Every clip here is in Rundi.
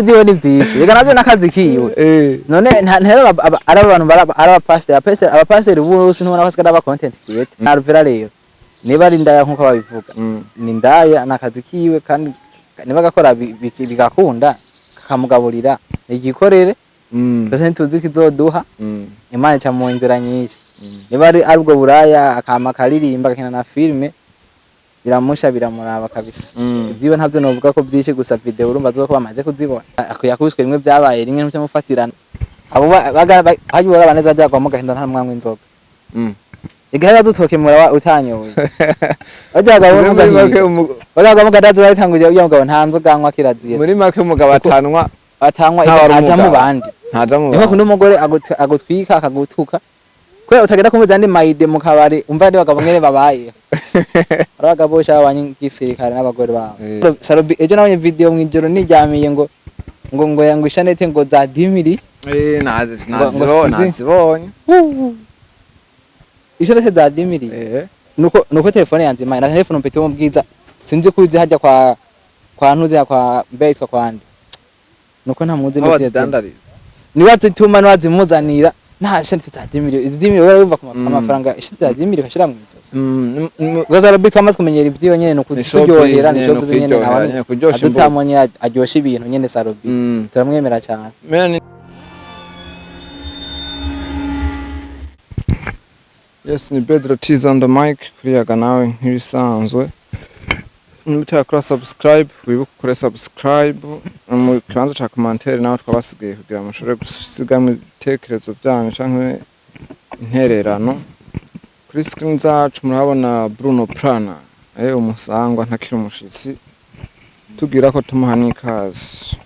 Vyiwe ni vyinshi, reka navyo n'akazi kiwe. None ntero ari abantu ari abapasiteri, abapasiteri bose ntubona ko asigaye aba content creator. Naruvera rero niba ari indaya nkuko babivuga, ni indaya, ni akazi kiwe, kandi niba agakora bigakunda kakamugaburira, igikorere. Twese ntituzi ikizoduha. Imana ica mu nzira nyinshi. Niba ari ubwo buraya, akama akaririmba, agakina na filime, biramusha, biramuraba kabisa. Ivyiwe ntavyo novuga ko vyinshi, gusa video urumva zo ko bamaze kuzibona. Yakubiswe rimwe, vyabaye rimwe, ntuce mufatirana abo hajya uraba neza byagwa mu gahinda, nta mwanywa inzoga. Igahe bazutokemura utanyoye, bajyaga mu Muri make gahinda, bajyaga mu gahinda, batanguje uya mugabo nta nzoga anywa, kirazira. Muri make umugabo atanwa atanywa. Ntaba ari aja mu umugabo. bandi. Ntaja mu Niho bantu. kundi umugore agutwika, akagutuka kubera utagenda kumva andi mayide mu kabari. Umva ndi bagabo mwene babaye ari abagabo bose babanye gisirikare n'abagore babo. Sarobi ejo nabonye video mw'ijoro niryamiye, ngo ngo ishanete ngo za 10 000. Nazi Ngo nazibonye. sinzi. Nazibonye. Ishanete za 10 000. Nuko telefone yanjye imana na telefone mpite mu bwiza, sinzi ko uzi hajya kwa ntuzi ya kwa mbe yitwa kwande, nuko ntamuzi aho neza. bazidandariza. Niwe azituma, niwe azimuzanira. Nta shanete za 10 000, izi 10 000 urayumva ku amafaranga, ishanete za 10 000 ukashira mu izosi. Gusa Sarobi twamaze kumenyera ibyiwe nyene, nuko Ni turyohera, ni showbiz nyene, showbiz nyene. nukwiryohera Nawe nyene, kuryosha imbuga. adutamwe aryosha ibintu nyene. Sarobi turamwemera cyane. Yes, ni Pedro T's on the mic kuri Yaga Nawe nk'ibisanzwe. Niba utarakora subscribe, wibuke ukore subscribe. Mu kibanza ca commentaire nawe twabasigaye kugira mushobore gusigamo ibitekerezo byanyu canke intererano. Kuri screen zacu murabona Bruno Prana, umusangwa ntakiri umushitsi, tubwira ko tumuha n'ikaze.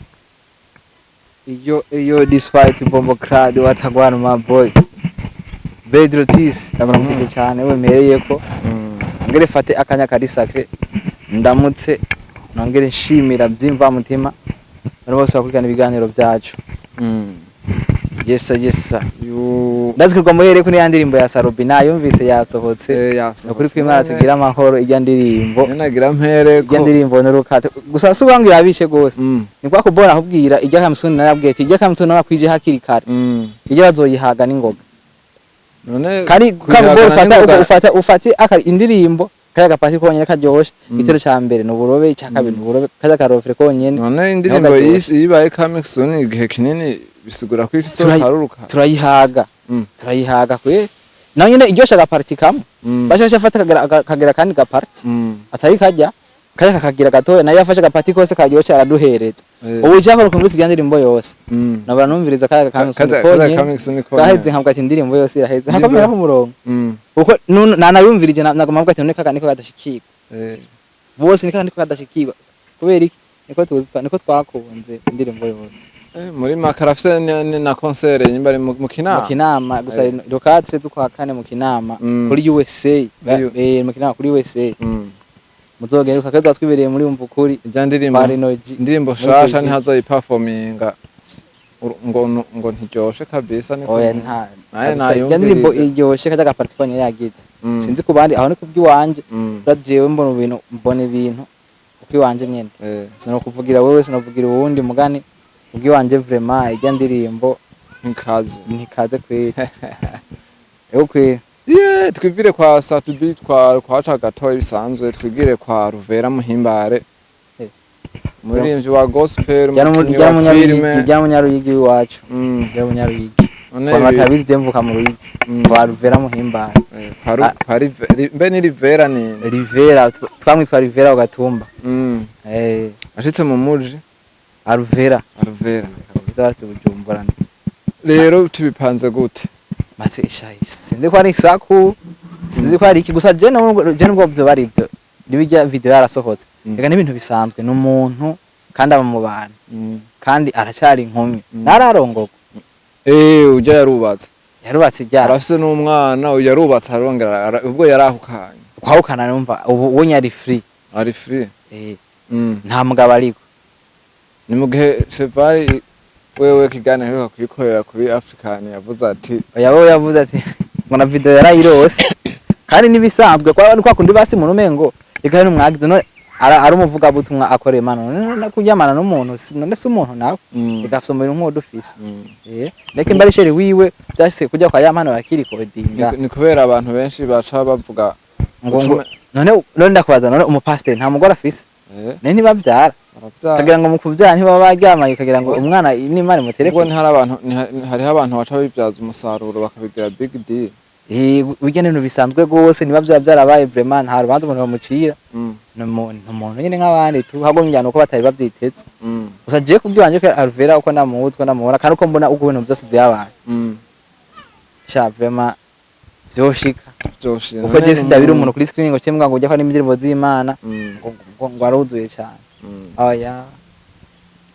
Iyo this fight bombo crowd watagwana, my boy Pedro Tis, ndamuramukije cyane. We mpereye ko ngere fate akanya kari sacré, ndamutse nongere nshimira byimva mutima bari bose bakurikirana ibiganiro byacu. Yesa yesa. Yu Ndazikirwa muhere ko niya ndirimbo ya Sarobi nayumvise, yasohotse. Yasohotse. Ukuri kw'Imana tugira amahoro, ijya ndirimbo. Nyene nagira mpere ko Ijya ndirimbo n'urukate gusa si ubangira irabishe gose. Ni kwa kubona akubwira ijya kamusuni, narabwiye ati ijya kamusuni nakwije hakiri kare. Ijya bazoyihaga n'ingoga. None kandi kuyihagana kakubona ufata n'ingoga- ufate aka indirimbo kaya gapasi konyene karyoshe. Igitero ca mbere ni uburobe, ica kabiri ni uburobe, kaya karofere konyene. None indirimbo karyoshe. Yibaye coming soon igihe kinini, bisigura ko isohoka aruruka. Turayihaga. Turayihaga kwe naho nyene iryoshe agaparti kamwe. Basha afata kagera kandi gaparti atari kajya kajya kakagira gatoya, nayo yafashe agapati kose karyoshe araduhereza. Ubu icyakora kumvise irya ndirimbo yose, nabura numviriza kaya coming soon Kaza konyene. Coming soon konyene. Gaheze nkavuga ati indirimbo yose iraheze, nkakomera ku murongo. Kuko nanayumvirije naguma mvuga ati none kaka niko kadashikirwa. Bose niko kadashikirwa kubera iki? Niko tuzi, niko twakunze indirimbo yose. Muri make arafise na concert nyimba ari mu Mu Kinama. Kinama gusa, le 4 z'ukwa kane mu Kinama. Kuri USA. Mu Kinama kuri USA. Muzogende gusa kaza twibereye muri umva ukuri. Ijya ndirimbo kwa Renoji. Indirimbo Muri shasha Belgique. Ntihazoyiperforminga ngo ntiryoshe kabisa, niko Oya, nta Naye kabisa, irya ndirimbo nayumvirije. iryoshe kajya gaparti konyene yagize. Sinzi ku bandi, aho ni kubw'iwanje. Jewe mbona ibintu, mbona ibintu uko iwanje nyene. Sinokuvugira wewe, sinokuvugira uwundi mugani, ubwiwanje vraiment irya ndirimbo Ntikaze. Ntikaze kweri, ego kweri. Ye, twivire kwa Satubi kwa gatoya bisanzwe, twigire kwa Ruvera Muhimbare. Umuririmbyi wa gospel, umukinyi Rya wa munyaruyigi. filime. Rya munyaruyigi w'iwacu. Rya munyaruyigi. None Abantu batabizi, je mvuka mu Ruyigi. Kwa Ruvera Muhimbare. Kwa mbe ni Rivera ni Rivera, twamwitwa Rivera wa Gatumba. Ashitse mu muji. Aruvera. Ruvera. Zacu Bujumbura. Rero tubipanze gute? Mate ishayi, sinzi ko ari isaku, sinzi ko ari iki, gusa je nubwo byo bari ibyo nibijya video yarasohotse. Reka n'ibintu bisanzwe, ni umuntu kandi aba mu bantu. Kandi aracyari inkumi, ntararongorwa. Ujya yarubatse. Yarubatse ibyaha. Arafise n'umwana, uyu yarubatse arongera ubwo yarahukanye. Kwahukana, numva ubu uwo nyari free. Ari free. Nta mugabo ariko. Ni mu gihe Cheval wewe kiganiro aheruka kuyikorera kuri African yavuze ati Oya, we yavuze ati ngo na video yarayirose, kandi nibisanzwe kwa ni kwa kundi basi umuntu umengo reka hano mwagize none. Ari umuvugabutumwa akorera Imana, none no kuryamana n'umuntu none si umuntu nawe? Igafise umubiri nk'uwo dufise. Reka imba ari chéri wiwe, vyashitse kujya kwa Yampano bakirikodinga. Ni kubera abantu benshi baca bavuga ngo none ndakubaza, none umupasiteri nta mugore afise? None ntibavyara? Baravyara. Kagira ngo mu kuvyara ntibaba baryamanye, kagira ngo umwana n'Imana imutere. Ubwo ntihari abantu hariho abantu baca babibyaza umusaruro bakabigira big deal. Burya n'ibintu bisanzwe rwose, niba vyaba vyarabaye, vraiment nta rubanza umuntu bamucira. Ni umuntu nyene nk'abandi tu, ahubwo ngira nuko batari bavyiteze. Gusa jewe kubwiwanje ko Alvera, uko ndamuzi, uko ndamubona, kandi uko mbona uko ibintu vyose vyabaye, sha, vraiment vyoshika. Vyoshika. Kuko je sindabira umuntu kuri screen ngo cembwa ngo ujya ko ari indirimbo z'Imana, ngo aruzuye cane. Oya.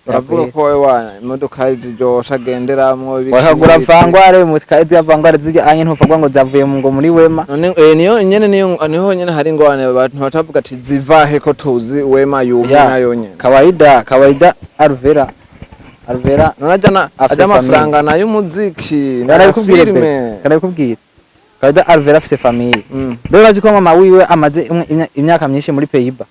Baravuga ko wowe wa imodoka ziryoshe agenderamwo ibiki Wakagura n'ibiki. Vangware mutkazi ya vangware zijya anye, ntuvuga ngo zavuye mu ngo muri Wema. None niyo nyene, niyo niho nyene hari ingorane, abantu batavuga ati zivahe ko tuzi Wema yumwe nayo nyene. Kawaida, kawaida, Alvera None ajya na afise ajya amafaranga nayo umuziki na Karabikubwira. filime. Karabikubwira, kawaida Alvera afise famille. Dore urazi ko mama wiwe amaze imyaka myinshi muri Pays-Bas.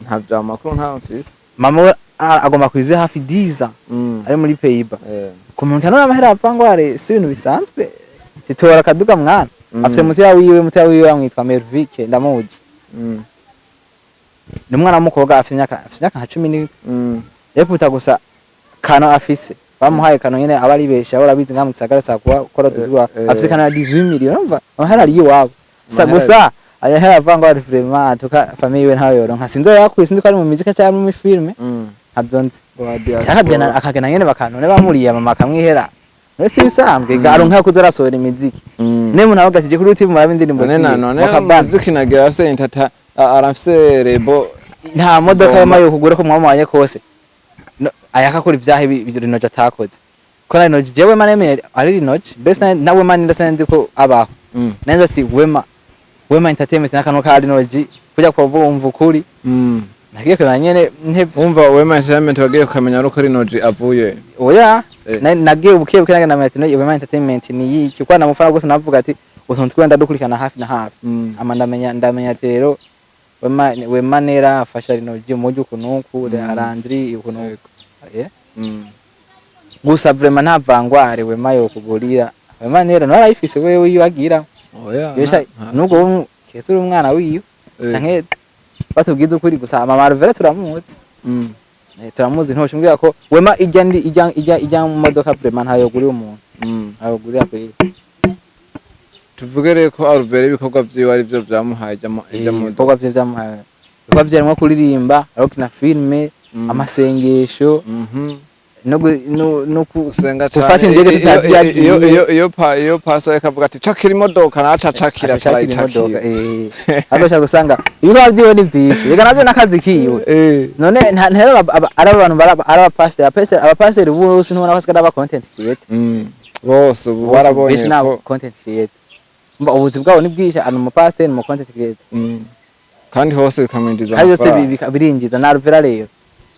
Nta vya makuru nta mfise. Mama we agomba kwize hafi 10 ans ari muri Pays-Bas. Ku muntu none amahera avangware si ibintu bisanzwe, titora akaduga mwana. Afise mutoya wiwe amwitwa Mervike, ndamuzi. Ni umwana w'umukobwa, afise imyaka nka 10. Reputa gusa kano afise, bamuhaye kano nyene aba aribesha, urabizi nka mu gisagara ca kuba kora tuzigwa. Afise kano ya 18 millions, urumva amahera ari iwabo sa. Amahera. Gusa aya hera avangware vraiment tuka famille yiwe ntayo yoronka, sinzi aho yakuye, sinzi ko ari mu muzika cyangwa muri filme, ntabyo nzi. Wa diaspora. Cyangwa akagenda nyene bakanone bamuriye mama akamwihera, none si bisanzwe? Aronka kuza arasohora imiziki. Ne muntu avuga ati je kuri YouTube murabe indirimbo None na ziwe none bakabana. umuziki nagira afise intata arafise rebo. Nta modoka Ngoma. yama yo kugura ko mwamubanye kose. No, ayakakora ivyaha Rinoji atakoze, ko na Rinoji jewe Wema nemeye ari Rinoji mbese na Wema ndasa nzi ko abaho. Nanze ati Wema Entertainment n'akantu ka Rinoji kujya kwa wumva ukuri. Nagiye kureba nyene ntevye. Umva, Wema Entertainment wagiye ukamenya ari uko Rinoji avuye? Oya. Eh. Nagiye buke buke nagenda ati no Wema Entertainment ni yiki, kwa namufana gose, navuga ati utuntu twenda dukurikirana hafi na hafi. Ama ndamenya ati rero Wema nera afasha Rinoji mu buryo uku n'uku, Landry uku n'uku. Gusa vraiment nta vangware Wema yo kugurira, Wema nera nawe arayifise wewe iyo agira. Oya. Yesha nubwo kese uri umwana wiyo canke batubwiza ukuri, gusa mama Alvera turamuzi. Turamuzi, ntoshimbwira ko Wema ijya ndi ijya mu modoka, vraiment ntayo gurira umuntu. Ntayo gurira kweli. Tuvuge rero ko Alvera ibikorwa vyiwe ari vyo vyamuhaye ijya mu Ibikorwa vye vyamuhaye, ibikorwa vye harimwo kuririmba, ariko na filme, amasengesho, no Gusenga cane. gufata indege tutazi yagiye. Iyo pastor akavuga ati cakira imodoka, naca cakira. Acakira imodoka. Carayicakira. Agashaka gusanga ibikorwa vyiwe ni vyinshi, reka navyo n'akazi kiwe. None ntero ari abantu ari abapasiteri bose ntubona ko basigaye ari aba content creator? Bose ubu barabonye Benshi ni aba ko content creator. Umva, ubuzi bwabo ni bwinshi, ari umupasiteri, ni umu content creator. Kandi hose bikamwinjiza Kandi byose amafaranga. birinjiza. Na Alvera rero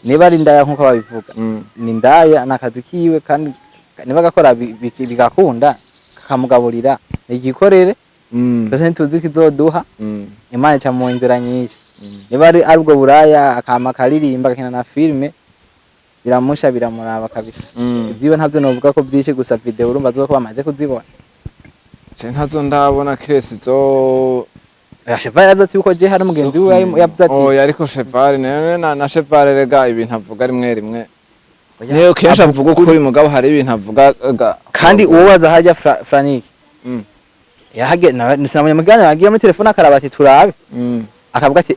niba ari indaya nk'uko babivuga, ni indaya, ni akazi kiwe, kandi niba agakora bigakunda kakamugaburira, igikorere. Twese ntituzi kizoduha. Imana ica mu nzira nyinshi. Niba ari ubwo buraya, akama akaririmba, agakina na filime, biramusha biramuraba kabisa. Ivyiwe ntavyo novuga ko vyinshi, gusa video urumva zo ko bamaze kuzibona. Je ntazo ndabona kiresi zo. Cheval yavuze ati yuko je hari mugenzi wiwe yavuze ati Oya, ariko Cheval none na Cheval rega ibintu avuga rimwe rimwe Oya, niyo kenshi avuga ukuri, mugabo hari ibintu avuga kandi uwo waza hajya Frank yahage na sinabonye mugana yagiye muri telefone akaraba ati turabe, akavuga ati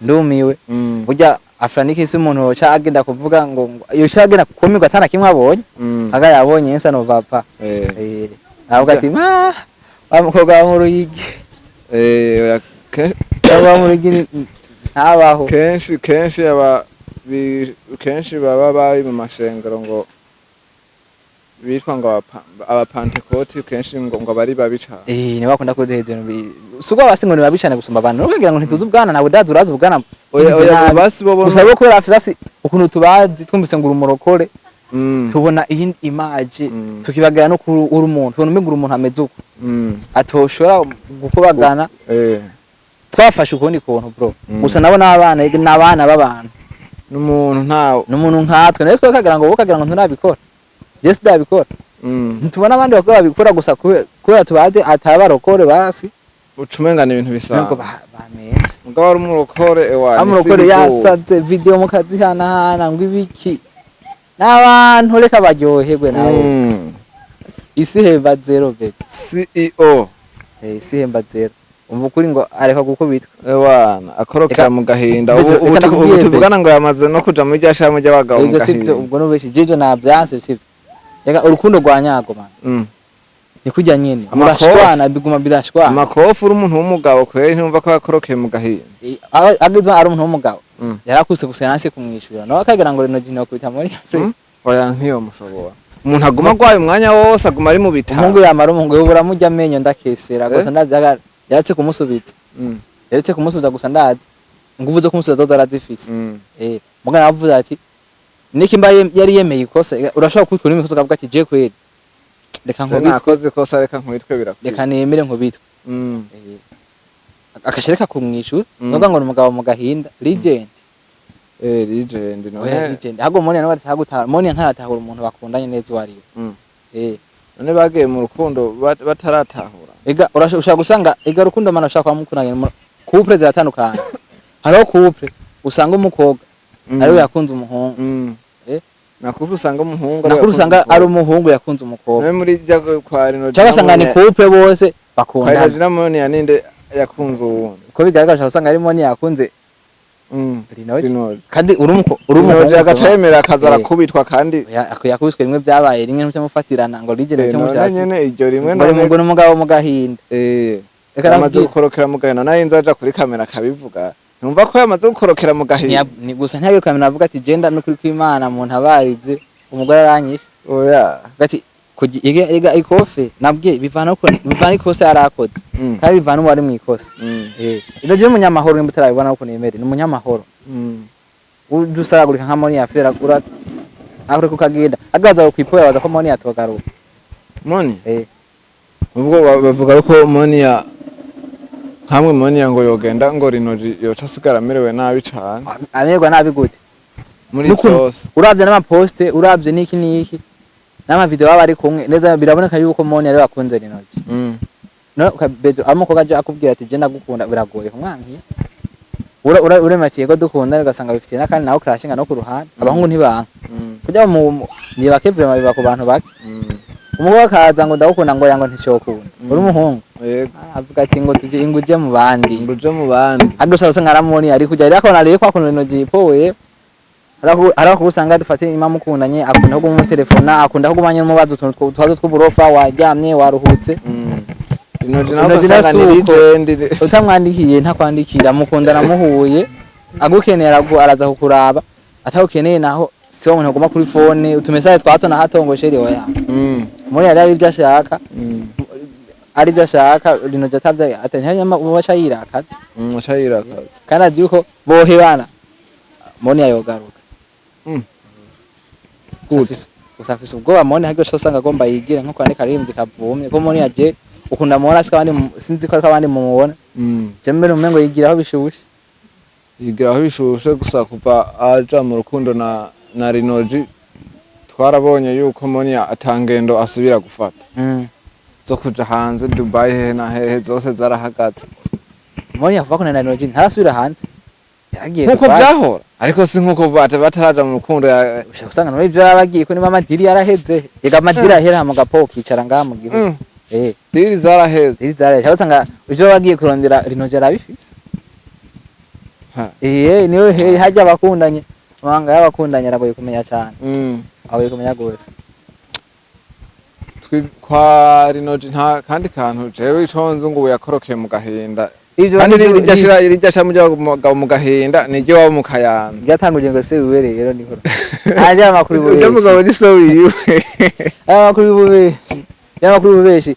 ndumiwe. Burya Afraniki si umuntu yoca agenda kuvuga ngo yoca agenda kumirwa atana kimwe abonye. Aga yabonye insa no vapa. Avuga ati ma wa mukobwa wo mu Ruyigi. Oya, Wa mu Ruyigi ntabaho. Kenshi aba kenshi baba bari mu mashengero ngo bitwa ngo abapantekoti, kenshi ngo bari babi cane. Ni bakunda kuduheza ibintu suko basi ngo ni cane gusumba abantu nukugira ngo ntituzi ubwana nawe dazi urazi ubwana Oya. bugize Oya. nabi. Basi bo Gusa bo kubera basi ukuntu tubazi, twumvise ngo uri umurokore, tubona iyi image, tukibagira no kuri uri umuntu, tubona umenga uri umuntu ameze uko atoshobora gukubagana. Twafashe ukundi kuntu, bro. Gusa nabo n'abana, n'abana b'abantu. N'umuntu nta N'umuntu nkatwe nawe, twe kagira ngo wowe kagira ngo ntunabikora, je sindabikora. Ntitubona abandi bakobwa babikora gusa kubera tubazi atabarokore basi. Ucumengana ibintu Nubwo bisanzwe. Bamenze. Mugabo ari umurokore, ewa. Amurokore yasaze video mukazihanahana ngo ibiki n'abantu, reka baryoherwe nabo. Isi hemba zero, baby. CEO. Eh, isi hemba zero. Umva ukuri ngo areka gukubitwa. Ewana akorokera Reka- mu gahinda. Ndetse- Ubu reka ndakubwire, ubu tuvugana ngo yamaze no kuja muri rya shami ry'abagabo mu Ivyo sivyo. gahinda. Ubwo n'ubeshi jejo navyanse, sivyo. Reka urukundo rwa nyago, man, ni kurya nyene. Amakofi. Murashwana, biguma birashwana. Amakofi, uri umuntu w'umugabo kweri, ntumva ko yakorokeye mu gahinda? Agizwe ari umuntu w'umugabo. Yarakubise gusa yanse kumwishura, nawe akagira ngo rino jino kubita muri Afrika. Oya, nkiyo mushobora umuntu aguma agwaye umwanya wose, aguma ari mu bitaro. Umuhungu yamara umuhungu uramurya amenyo, ndakesera gusa. Eh? Ndazi yaretse kumusubiza. Yaretse kumusubiza gusa, ndazi inguvu zo kumusubiza zozo arazifise. Mugana avuze ati niki mba yari yemeye ikosa. Urashobora kwitwa uri ikosa ukavuga ati je kweri reka Je nkubitwe. Nakoze ikosa, reka nkubitwe, birakwiye. Reka nemere nkubitwe. Akasha kumwishura. Nuvuga ngo ni umugabo mu gahinda, legend. Legend none. Oya, legend ahubwo Moni nawe atagutahura, Moni ntaratahura umuntu bakundanye neza uwo ari we. None bagiye mu rukundo bataratahura? Ega ushobora gusanga ega rukundo mana ushaka kuba mukundanye couple ziratandukanye. Hariho couple usanga umukobwa ariwe yakunze umuhungu. Nakuru usanga umuhungu Nakuru usanga ari umuhungu yakunze umukobwa. Nawe muri rya kwa Rino Cyangwa usanga ni couple bose kwa bakundana. Rino Moni ya ninde yakunze uwundi? Uko bigaragara ushobora gusanga ari Moni yakunze Rinoji. Rinoji. Kandi uri Rinoji umuhungu agaca yemera akaza arakubitwa kandi. Yakubiswe rimwe, byabaye rimwe ntucyamufatirana ngo rigene. None Ntucyamushasi nyene iryo rimwe ngo none. Ngo n'umugabo mu gahinda. Reka Yamaze ndakubwire. gukorokera mu gahinda, nayo nzaja kuri kamera akabivuga, numva ko yamaze gukorokera mu gahinda. Ni gusa ntiyagiye kamera avuga ati genda n'ukuri kw'Imana mu ntabarize umugore aranyishe. Oya. Avuga ati ega ikofe nabwiye bivana uko bivana ikosa yarakoze. Kandi bivana uwari mu ikosa. Ino je umunyamahoro, nimba utarabibona ukuntu yemere ni umunyamahoro. Uje usaragurika nka Moni ya Frere, ura aho kukagenda agaza kwipoya baza ko Moni yatogaruka. Moni ubwo bavuga ko Moni ya nkamwe Moni ya ngo yogenda ngo Rinoji yoca asigara amerewe nabi cane. Amerwa nabi gute? Muri byose. Uravye n'amaposte, uravye n'iki n'iki n'amavideo baba bari kumwe neza, biraboneka yuko Moni ari bakunze Rinoji. No ukabejo amukobwa aje akubwira ati je ndagukunda, biragoye kumwankiya. Ura ura urematiye ko dukunda, ugasanga bifitiye n'akandi nawe crashinga no ku ruhande. Abahungu ntibanka kujya mu ni bake, vraiment biba ku bantu bake. Umukobwa akaza ngo ndagukunda, ngo yango nticokunda uri umuhungu. Yego. Avuga ati ngo tuje ngo uje mu bandi. Ngo uje mu bandi. Gusa usanga aramubona ari kujya ariko nariye kwa kuntu Rinoji ipoye. Hariho usanga dufate imama mukundanye akunda kuguma umutelefona, akunda kuguma nyine umubaza utuntu twazo tw'uburofa, waryamye, waruhutse. Rinoji nawe Rinoji ugasanga ni nasuko. legend. Utamwandikiye ntakwandikira. Mukundana muhuye agukeneye araza kukuraba, atagukeneye naho si wa muntu aguma kuri phone utumesaje twa hato na hato ngo chéri, oya. Muri yari ari ibyo ashaka. Ari ibyo ashaka Rinoji atavye atanyama ubaca yirakaza. Aca yirakaza. Kandi azi yuko bohebana Moni yayogaruka. Gusa Gute? Gusa afise ubwoba Moni haryo usanga agomba yigire nko kwandika aririmbyi kavumye ko Moni yaje ukunda mubona siko abandi sinzi ko ariko abandi mumubona. Je mbere umengo yigira aho bishushe. Yigira aho bishushe, gusa kuva aja mu rukundo na Rinoji twarabonye yuko Moni atangendo asubira gufata zo kuja hanze, Dubai hehe na hehe, zose zarahagaze. Moni yavuga ko na Rinoji ntarasubira hanze, yaragiye Nkuko Dubai. vyahora, ariko si nkuko bataraja mu rukundo ya Ushaka usanga nawe ivyo yaba agiye ko niba amadiri yaraheze, ega amadiri ahera hama gapo ukicara ngaha mu gihugu. Deal zaraheze. Deal zaraheze. Usanga ivyo yaba agiye kurondera Rinoji arabifise. Ha. Niwe he hajya abakundanye, amabanga y'abakundanye aragoye kumenya cyane. Agoye kumenya gose. Kwa Rinoji nta kandi kantu jewe ico nzi ngo ubu yakorokeye mu gahinda. Ivyo Kandi nivyo- rirya shira rirya shira mugabo mu gahinda niryo waba mu Kayanza. Ryatanguje ngo se wiwe rero niho ajya amakuru Urya y'ububeshi. mugabo ni so wiwe. Aya makuru y'ububeshi, aya makuru y'ububeshi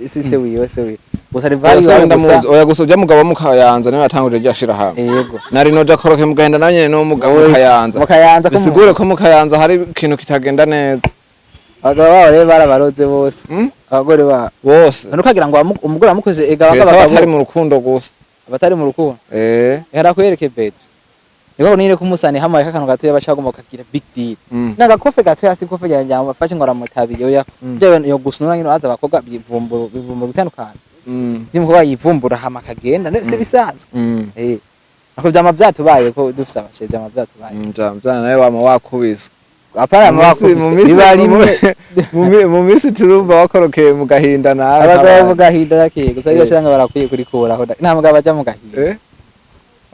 si se wiwe, se wiwe gusa rivayo. Oya, Gusa ndamuzi, oya, gusa urya mugabo wo mu Kayanza niwe yatanguje rya shira hamwe. Yego. Na Rinoji akorokeye mu gahinda nawe nyene ni umugabo mu Kayanza. Mu Kayanza ko Bisigure ko mu Kayanza hari ikintu kitagenda neza. Abagabo babo rero barabaroze bose. Mm? Abagore babo. Bose. None ukagira ngo umugore wamukoze ega Keretse abagabo abatari mu rukundo gusa. Abatari mu rukundo. Reka Bedro, niko nyine kumusani hamwe akantu gatoya baca bagomba kukagira big deal. Nagakofe gatoya, si kofe ryanjye afashe ngo aramutabiye, oya. Byo yo gusunura nyine aza abakobwa bivumbura, bivumbura gutandukana. Iyo umukobwa yivumbura hama akagenda, si bisanzwe. Ako vyama vyatubaye ko dufise abashe, vyama vyatubaye. Vya nawe wama wakubiswe. Apana. Mu minsi- Biba rimwe. Mu minsi turumva wakorokeye mu gahinda nawe. Abagabo mu gahinda rakeye gusa. Iyo shanga barakwiye kurikuraho, nta mugabo aja mu gahinda.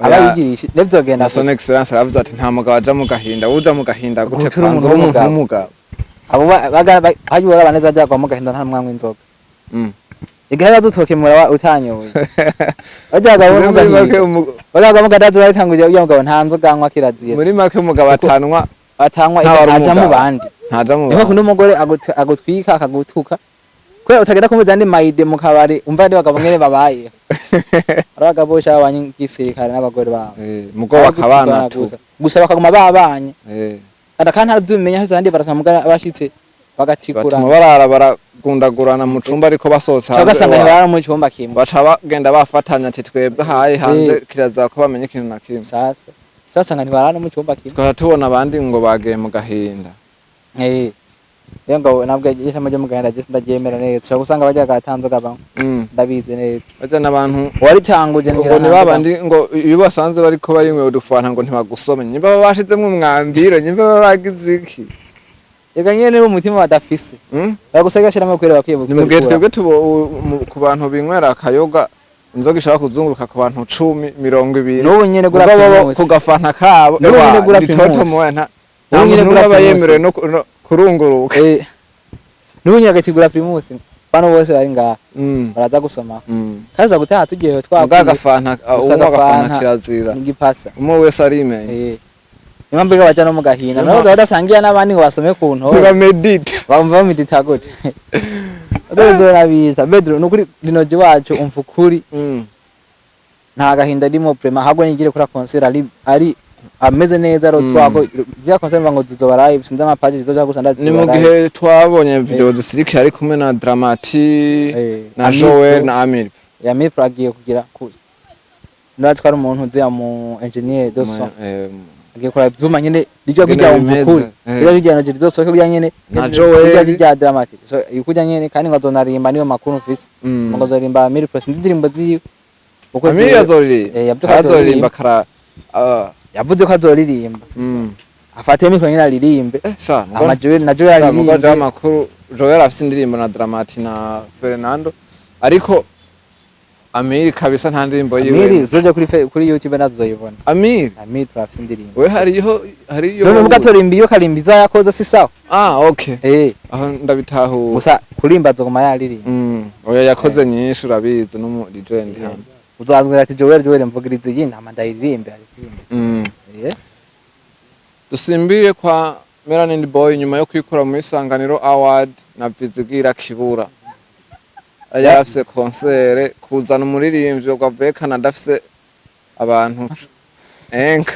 Aba yigirisha nevyogenda. Na son excellence aravuze ati nta mugabo aja mu gahinda, uja mu gahinda gute? Gute uri Kwanza umuntu uri umuntu w'umugabo? w'umugabo. Abo hajya abaneza baja mu gahinda nta mwanywa inzoga. Igahe bazutokemura utanyoye, bajyaga mu Muri make gahinda, bajyaga mu gahinda baritanguje uyu mugabo nta nzoga anywa, kirazira. Muri make umugabo atanwa Atanywa. Ntawe ari Aja mu umugabo. bandi. Ntaja mu Niko bantu. kundi umugore agutwika akagutuka kubera utagenda kumuza andi mayide mu kabari. Umva andi bagabo ngene babaye, ari abagabo bose babanye gisirikare n'abagore babo. Mugo bakabana tu. Gusa bakaguma babanye. Ada kandi ntazumenya hose abandi barasanga abashitse bagatikura. Batuma barara baragundagurana mu cumba, ariko basohotse cyangwa hanze ugasanga iwabo. ntibarara mu cyumba kimwe. Baca bagenda bafatanya ati twebwe haye hanze kirazira ko bamenya ikintu na kimwe. Sasa ugasanga ntibarara no mu cyumba kimwe. Tukaba tubona abandi ngo bagiye mu gahinda. Rero ngo nabwo ishami ryo mu gahinda je sindaryemera neza, ushobora gusanga bajya gatanzoga bamwe. Ndabizi neza. Barya n'abantu. Waritanguje. Ngo ni babandi ngo iyo basanze bariko barinywera udufanta ngo ntibagusome, nyimba baba bashizemwo umwambiro, nyimba baba bagize iki. Ega nyene umutima badafise. Bagusanga shiramo kwera bakwiye. Ni mu gihe twebwe ku bantu binywera akayoga, inzoga ishobora kuzunguruka ku bantu 10, 20. N'ubu nyene gura Mugabo bo Primus. ku gafanta kabo N'ubu nyene ewa, gura ni toto Primus. moya, nta N'ubu nyene muntu gura n'umwe aba Primus. yemerewe no kurunguruka. N'ubu nyene agatigura Primus, bano bose bari ngaha baraza gusoma. Kaza gutaha tugiye Muga twakwiye. agafanta Gusa unywa agafanta agafanta kirazira. N'igipasa. Umwe wese arimenya. Niyo mpamvu baja no mu gahinda Niyo nabo badasangiye n'abandi ngo basome ku ntore. Ntibamedite. Bamva bamedita gute? Udozora biza Bedro nukuri rinoji wacu umva ukuri. Nta gahinda arimo vraiment, ahubwo nigire kuri concert ari ameze neza ro. Twako zia concert ngo zizoba live, sinzi amapaji zizoja gusa ndazi. Ni mu gihe twabonye video zisirikira ari kumwe na Dramati na Amir Joel Pro. na Amir. Ya Mipro agiye kugira ku natwe ari umuntu uzi mu engineer de son. Agiye kora ivyuma nyene rijya Ingene kujya umva bimeze, ukuri. Rijya kujya no rizosohoke kujya nyene. Na Joel. Kujya rya Dramati, so ikujya nyene kandi ngo azonarimba, niyo makuru mfise. Ngo azorimba Amir Pro, sinzi indirimbo ziwe uko Amir azoririmba. Yavuze ko azoririmba azoririmba. Kara ah, Yavuze ko azoririmba. Afate mikoro nyene aririmbe. Sha Ama Joel na Joel mugo aririmbe. amakuru Joel afise indirimbo na Dramati na Fernando, ariko Amir kabisa nta ndirimbo yiwe. Amir zoja kuri YouTube nazo uzoyibona. Amir. Amir Pro afise indirimbo. We hariyo. None ubwo atorimba, iyo karimba izayakoze si sawa. Ah, okay. Aho ndabitahura. Gusa kurimba azoguma yaririmba. Oya, yakoze nyinshi, urabizi n'umu legend hano. Uzazwira ati Joel, Joel mvugirize iyi ntama ndayiririmbe, aririmbe. Dusimbire kwa Melanin Boy nyuma yo kwikura muri Isanganiro Award na Vizigira Kibura. Yari afise concert kuzana umuririmbyi ngo avuye Canada afise abantu enka.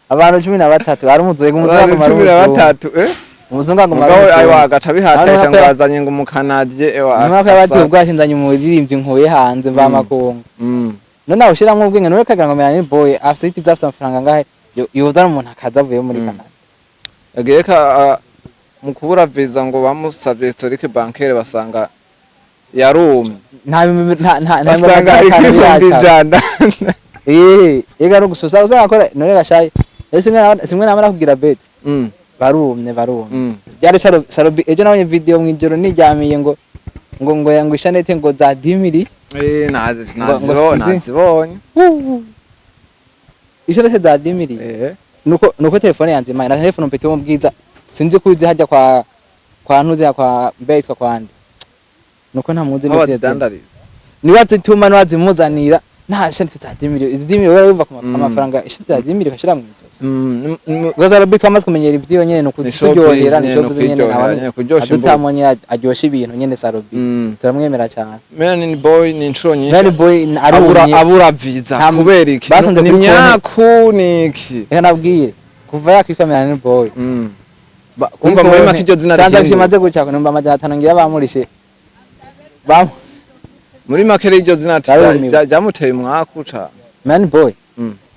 Abantu 13 ari umuzungu, umuzungu Abantu aguma ari cumi na umuzungu. batatu eh. Umuzungu aguma ari Mugabo ayo umuzungu. agaca bihatisha Hanyuma ngo azanye ngo umukanadye ewa. Nyuma ko yabatiye ubwashinzanye umuririmbyi nkuye hanze mva makungu. None nawe ushiramwo ubwenge, none kagira ngo Melanin Boy afise itiza, afise amafaranga ngahe yozana umuntu akaza avuye muri Canada. Yagiye ka mu kubura visa ngo bamusavye historique bancaire basanga yarumye. Nta Basanga ariko 100,000. Ega no gusosa usanga akora none gashaye. Ese simwe namara kugira bet. Barumye barumye. Byari saro saro ejo nabonye video mwijoro niryamiye ngo ngo ishanete ngo za dimiri. Nazi Ngo nazibonye. sinzi. Nazibonye. Ishanete za dimiri. Nuko telefone yanze imana na telefone mpete mu bwiza, sinzi ko uzi hajya kwa ntuzi kwa mbe yitwa kwande, nuko nta muzi aho neza. bazidandariza. Niba zituma niwazimuzanira nta shanete za dimiri, izi dimiri wowe yumva ku amafaranga ishati za dimiri ukashira mu izosi. Gusa Robert twamaze kumenyera ibyiyo nyene nuko Ni showbiz turyohera ni nyene, showbiz nyene. nukwiryohera Nawe nyene, kuryosha imbuga. adutamwe aryosha ibintu nyene Sarobi. Turamwemera cyane. Melanin Boy ni inshuro nyinshi Melanin Boy abura arumye. Abura visa kubera iki? Basanze Ni kuri konti. myaku ni iki? Reka nabwire kuva yakwitwa Melanin Boy. Kuri Umva muri konti, make iryo zina transaction rihindura. imaze guca ku 500,000 ngira bamurishe. Muri make rero iryo zina ati Yarumiwe. ryamuteye umwaku ca. Man boy.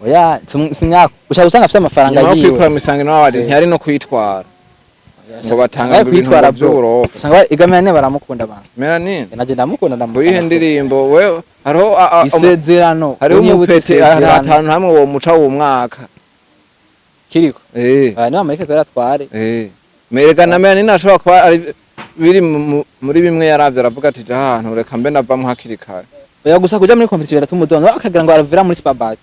Oya, simwako ushaka usanga afite amafaranga Nyuma yo yiwe. kwikura mu Isange nawe award, ntiyari no kuyitwara, ngo batanga Usanga ngo ibintu kwitwara ngo bro. vy'uburofa. Usanga igamira baramukunda abantu. Melanin. Naje ndamukunda, Ngo ndamukunda. yihe ndirimbo we hariho Isezerano. hariho Unyibutse umupete isezerano. ahantu hamwe uwo muca uwo mwaka. Kiriko. Ah, niba Amerika kwera tware. Merega na Melanin ashobora kuba ari biri muri bimwe yaravye, aravuga ati: "Ja ahantu reka mbe navamwo hakiri kare." Oya, gusa kuja muri competition biratuma udonda, akagira ngo aravira muri Superbad,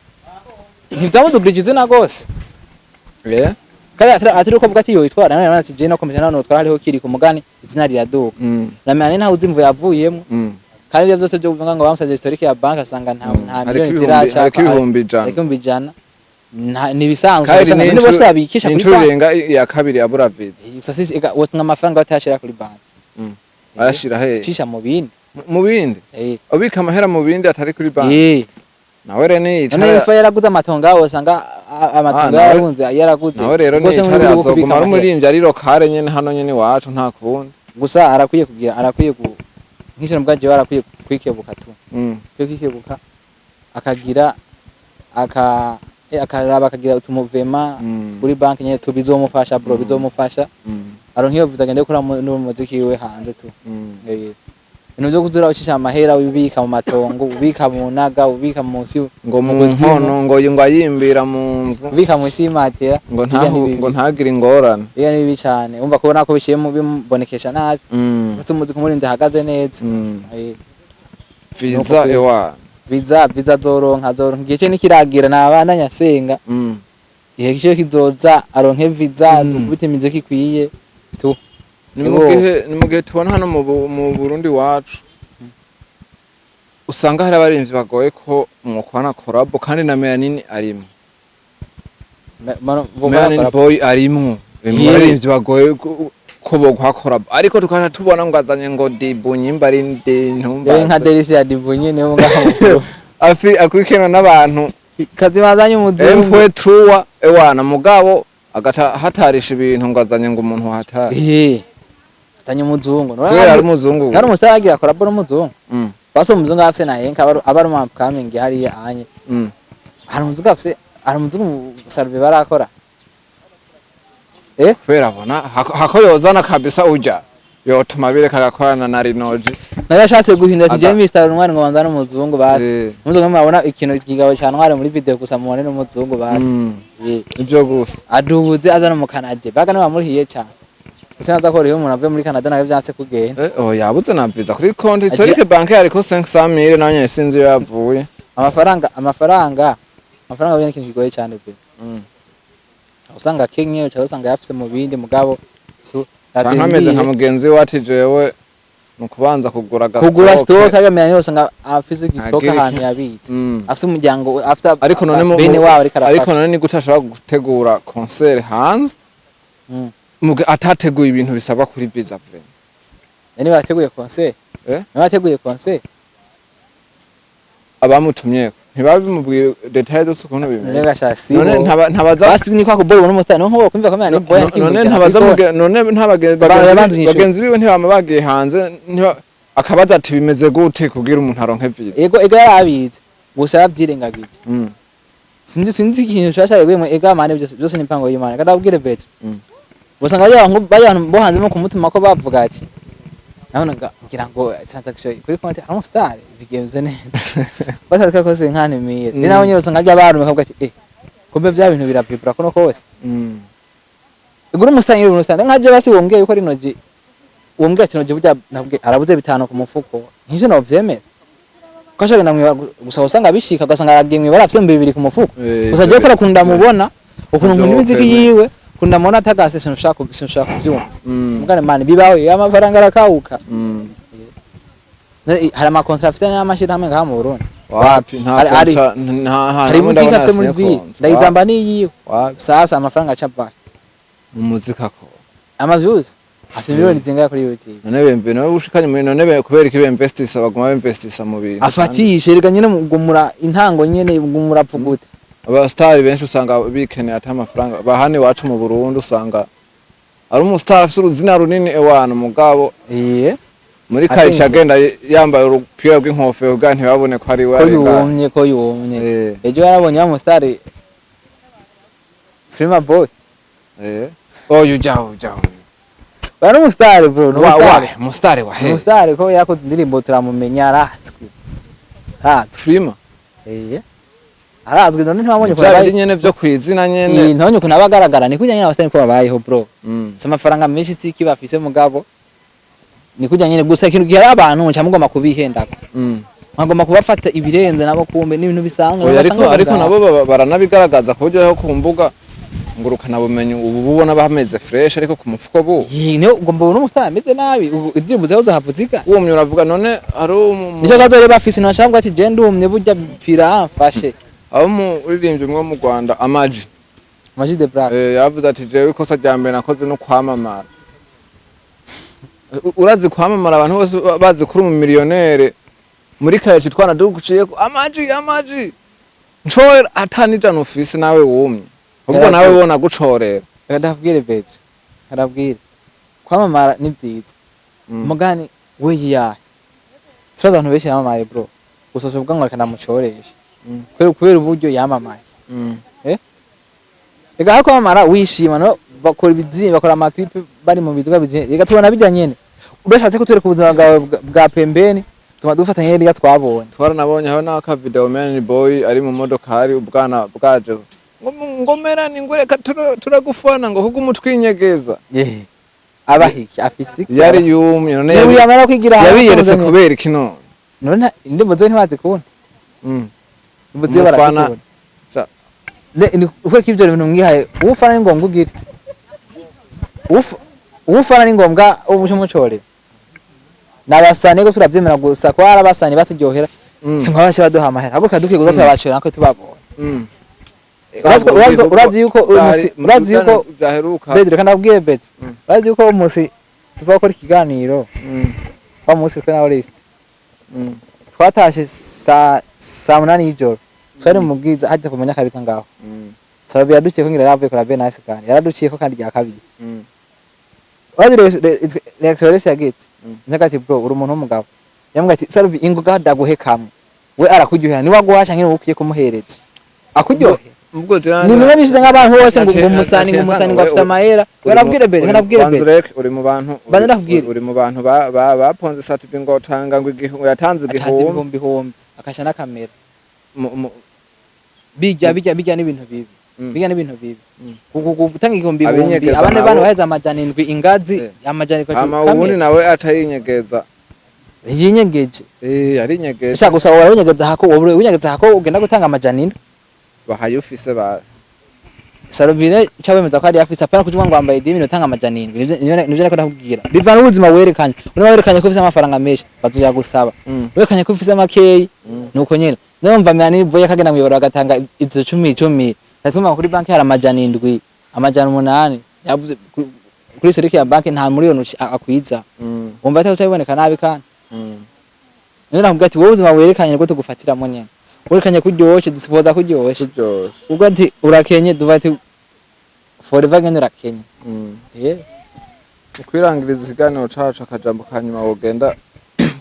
ntivyamudugirije izina gose. Kare atari uko avuga ati yoyitwara nawe ati je no competition nawe notwara, hariho kiri ku mugani, izina riraduka. Na Melanin ntawe uzi imvo yavuyemo. Kandi ibyo byose byo kuvuga ngo bamusabye historique ya banki, asanga nta Hariko miliyoni ziraca. Hariko 100,000. Hariko 100,000. Ni ibisanzwe. Kandi Usanga ni none bose babikisha ni kuri incuro banki. irenga iya kabiri abura visa. Gusa sisi ega wosanga amafaranga batayashira kuri banki. Ayashira hehe? Cisha mu bindi. Mu bindi? Eh. Ubika amahera mu bindi atari kuri banki? Eh. Nawe rero None niyicara. ifa yaraguze amatongo aho, usanga amatongo Ah, yararunze yaraguze. Nawe rero Rwose nicare mu buryo bwo kubika azoguma ari amahera. umuririmbyi ari locale nyene hano nyene iwacu, nta kundi. Gusa arakwiye kugira, arakwiye ku nk'icyo mbwa jewe, arakwiye kwikebuka tu. Akwiye kwikebuka, akagira akaraba akagira utumuvema kuri banki nyene tu, bizomufasha bro, bizomufasha. Aronka iyo viza, agende gukora n'umuziki wiwe hanze tu. Ibintu vyo kuzura ucisha amahera, ubika mu matongo, ubika mu naga, ubika munsi Ngo mu kuzimu, nkono, ngo ayimbira mu nzu, ubika munsi y'imatera, ngo birya ntahu ni bibi. Ngo ntagire ingorane. Birya ni bibi cane, umva kubona ko bishiyemo bimubonekesha nabi, kuko tumuzi kumurinzi ahagaze neza. Viza Nuko ewa. Viza azoronka igihe cye nikiragira, nabandanya asenga. Igihe cye kizoza aronke viza, dukubite imiziki ikwiye tu. Ni mu Ego. gihe, ni mu gihe tubona hano mu Burundi wacu usanga hari abarinzi bagoye ko mwokwana collabo, kandi na Melanini arimwo. Bumva Melanin bakora- Boy arimwo mu baririmbyi bagoye ko boguha collabo, ariko tukaca tubona ngo azanye ngo Dibu nyimba ari nde Yewe nka ntumbaze. Delisi ya Dibu nyene ho ngaho. Afi akurikiranwa n'abantu Kazima azanye umuzungu. Mpwe truwa ewana, mugabo agata hatarisha ibintu ngo azanye ngo umuntu hatari. Azanye umuzungu. Kubera ari umuzungu. Nari umustar agira collabo n'umuzungu. Basi umuzungu afise na yenka aba ari mu upcoming hariya anye. Hari umuzungu afise, hari umuzungu Salve barakora. Kubera abona hako yozana kabisa urya yotuma bireka agakorana na Rinoji. Nayo yashatse guhindura ati Aga- je Mr. Ntwari ngo banzane umuzungu basi. Umuzungu murabona ikintu kigabo ca Ntwari muri video gusa, mubone n'umuzungu basi. Ivyo gusa. Adubuze azana mu Canada. Baga niwe bamurihiye cane. Sinaza ko rero umuntu avuye muri Canada nawe vyanse kugenda. Oh, yabuze na visa kuri compte historique banque ariko 500 mille nayo nyene sinzi iyo yavuye. Amafaranga bene ikintu kigoye cyane pe. Usanga Kenya cyangwa usanga yafise mu bindi mugabo Canke ameze nka mugenzi we ati jewe ni ukubanza kugura kugura agastoke. stock agamira niyo usanga afise stock Agira ahantu iki? yabitse. Afise umuryango, afite Ariko none bene wabo ariko ariko arafasha. none ni gute ashobora gutegura concert hanze mugihe atateguye ibintu bisabwa kuri visa vraiment? Niba yateguye concert. Niba yateguye concert. Abamutumyeko ntibabimubwiye détails zose ukuntu bimeze. None gashasi. None ntabaza Basi ni kwa kubora ubona umustar nko kumva kamera ni boy. None ntabaza none ntabage Yabanza inyishu. Bagenzi biwe ntibama bagiye hanze, akabaza ati bimeze gute kugira umuntu aronke visa? Ego ego, yarabizi gusa yarabyirengagije. Sinzi ikintu shasha yaguyemo ega mane, byose byose ni impango y'Imana kadabwire betre. Usanga bajya bo hanze mo ku mutima ko bavuga ati nabona ngira ngo transaction kuri konti hari umustar bigenze neza, bashatse ko se nkantemire ni nawe nyine usanga ajya barume kavuga ati kumbe vya bintu biravibra kuno kose. Igura umustar nyine, umustar nkaje basi wombwiye yuko rino wombwiye ati noje burya nabwiye arabuze bitanu ku mufuko, nk'ivyo novyemera ko ashaka ndamwiba gusa, usanga bishika ugasanga aragiye mwibara afise 2000 ku mufuko. Gusa jewe kubera ukuntu ndamubona, ukuntu nkunda imiziki yiwe, ukuntu ndamubona atagase, sinshaka kuvyumva. Mugane mani bibaho iyo amafaranga arakawuka. Hari amakontra afite n'amashirahamwe ngaha mu Burundi? Wapi, nta Hari- kontra nta hantu Hari hamwe muziki ndabona afise muri yasinye ville kontra. ndayizamba niyiwe. Wapi. Sasa amafaranga aca avahe? Mu muziki ako Amavyuzi afite miliyoni zingahe kuri YouTube? None bemve none ushikanye muri none kubera iki bemvestisa, baguma bemvestisa mu bintu? Afatishe reka nyene gumura intango nyene gumura gute. Abasitari benshi usanga bikeneye ata amafaranga bahani iwacu mu Burundi, usanga ari umusitari afise uruzina runini ewana, mugabo Muri karica agenda yambaye urupira rw'inkofero bwa ntibabone ko ari we ko ari ngaho. Yumye ko yumye. Ejo yarabonye wa musitari Frima Boy. Oyu ujyaho ujyaho. Bari umusitari bro, ni Wa umusitari. wa musitari wa Ni he? Umusitari ko yakoze indirimbo turamumenya, arazwi. Arazwi. Frima. Arazwi none ntiwabonye ukuntu Bya abaye. bindi nyene vyo kwizina nyene. Ntibonye ukuntu aba agaragara, ni kurya nyene abasitari ko babayeho bro. Si amafaranga menshi siki bafise, mugabo ni kurya nyene gusa ikintu gihari abantu muca mugomba kubihendako. Mwagomba kubafata ibirenze nabo kumbe n'ibintu bisanzwe. Oya, ariko basanga ariko ngaho. Nabo baranabigaragaza ku buryo ku mbuga ngurukana bumenyi ubu bubona bameze fresh, ariko ku mufuko bu Yi, niyo ugomba ubona umusitari ameze nabi, ubu indirimbo zawe zohava ziga. Wumye uravuga none ari Nicyo kibazo rero bafise, ntibashaka kuvuga ati je ndumye burya pfira amfashe. Abo muririmbyi umwe mu Rwanda Amaji. Ama-G the Black. Yavuze ati jewe ikosa rya mbere nakoze no kwamamara. Urazi kwamamara abantu bose bazi kuri umu millionnaire muri karitsiye twana duciye ko Amaji Amaji nshorera ata n'ijana ufise nawe wumye ubwo Yarakoze. Nawe wona gucorera. Reka ndakubwire Betri, arabwire kwamamara ni byiza. Mugani we yahe turazi abantu benshi yamamaye bro, gusa uvuga ngo reka ndamucoreshe kubera uburyo yamamaye. Reka aho kwamamara wishima no bakora ibizimba, bakora ama clip bari mu biduga bizimba, reka tubona bijya nyene udashatse kutwereka ubuzima bwawe bwa pembeni, tuma dufata nyene bijya twabonye. Twaranabonye hariho n'aka video man boy ari mu modokari, ubwana bwaje ngo ngomera ni ngo reka turagufana ngo kuko umutwinyegeza. Abahiki afise iki? Yari yumye none. Yari yamara kwigira ahantu yabiyeretse akunze nyene. Kubera iki none? None indirimbo ziwe ntibazikunda? Indirimbo ziwe Umufana- barazikunda. Uko ivyo bintu mwihaye uwufana ni ngombwa ugire uwufana ni ngombwa umuco mucorera nabasani ko turavyemera gusa ko ari abasani baturyohera. Si nk'abashe baduha amahera ahubwo kadukwiye kuza turabacira natwe tubabonye. Urazi yuko uyu urazi yuko byaheruka. Bedro kandi abwiye Bedro, urazi yuko uyu musi tuva gukora ikiganiro, wa musi twe na Oreste twatashe saa 8 y'ijoro, twari mu bwiza hajya ku munyakabika ngaho. Sababu yaduciye ko ngira yaravuye kuri Benasi kandi yaraduciye ko kandi rya kabiri. Urazi reaction Oreste yagize? Nyaga ati bro, uri umuntu w'umugabo, yambwiye ati Salvi ingoga daguhe kamwe we arakuryohera niwe aguha canke niwe ukwiye kumuhereza akuryohe. Ubwo Ni mwe nishize nk'abantu bose ngo umusani ngo umusani ngo afite amahera. Barabwire Bedro, nabwire Bedro. Banzureke uri mu bantu Banza ndakubwire. Uri mu bantu baponze Satubi ngo tanga ngo igihu yatanze atanze igihumbi. Ibihumbi ihumbi akasha na kamera. Bijya n'ibintu bibi. Bijya n'ibintu bibi. Gutanga igihumbi ihumbi Abinyegeza abandi nabo. bana baheze 700 ingazi 700 Hama ubundi nawe acayinyegeza. Yinyegeje. Yarinyegeje. Shaka gusa wowe winyegeza hako, wowe winyegeza hako ugenda gutanga 700. Bahaye ufise basi. Salobire icyo wemeza ko ari afise apana kuvuga ngo wambaye idimi utanga 700, nivyo nako ndakubwira bivana n'ubuzima werekanye. Urimo werekanye ko ufise amafaranga menshi bazoja gusaba, werekanye ko ufise makeyi nuko nyene ndumva mani boye akagenda mwibara agatanga ivyo cumi cumi natwumva kuri banki hari 700, 800 yavuze kuri seriki ya banki nta miliyoni akwiza. Wumva atari biboneka nabi kandi niyo nakubwira ati wowe ubuzima werekanye nibwo tugufatiramo nyene, werekanye ko uryoshe dusipoza ko uryoshe. Kuryoshe. Ubwo ati urakenye duva ati forever ngene urakenye. Mu kwirangiriza ikiganiro cacu, akajambo ka nyuma wogenda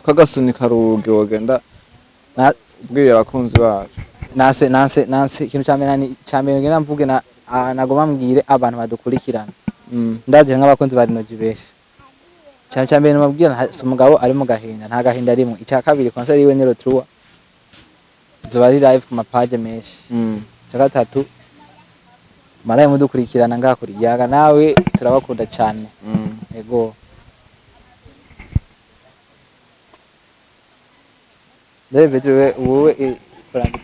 kagasunika rugi wogenda ubwiye abakunzi bacu. Nanse ikintu ca mbere ca mbere ngenda mvuge na nagoma mbwire abantu badukurikirana. Ndazi nk'abakunzi ba Rinoji benshi cyane. Cya mbere namubwira si umugabo ari mu gahinda, nta gahinda arimwo. Icya kabiri, concert yiwe ni Rotrua zoba ari live ku mapaje menshi. Icya gatatu, maraye mudukurikirana ngaha kuri Yaga nawe, turabakunda cyane. Ego. David, wowe kurangiza.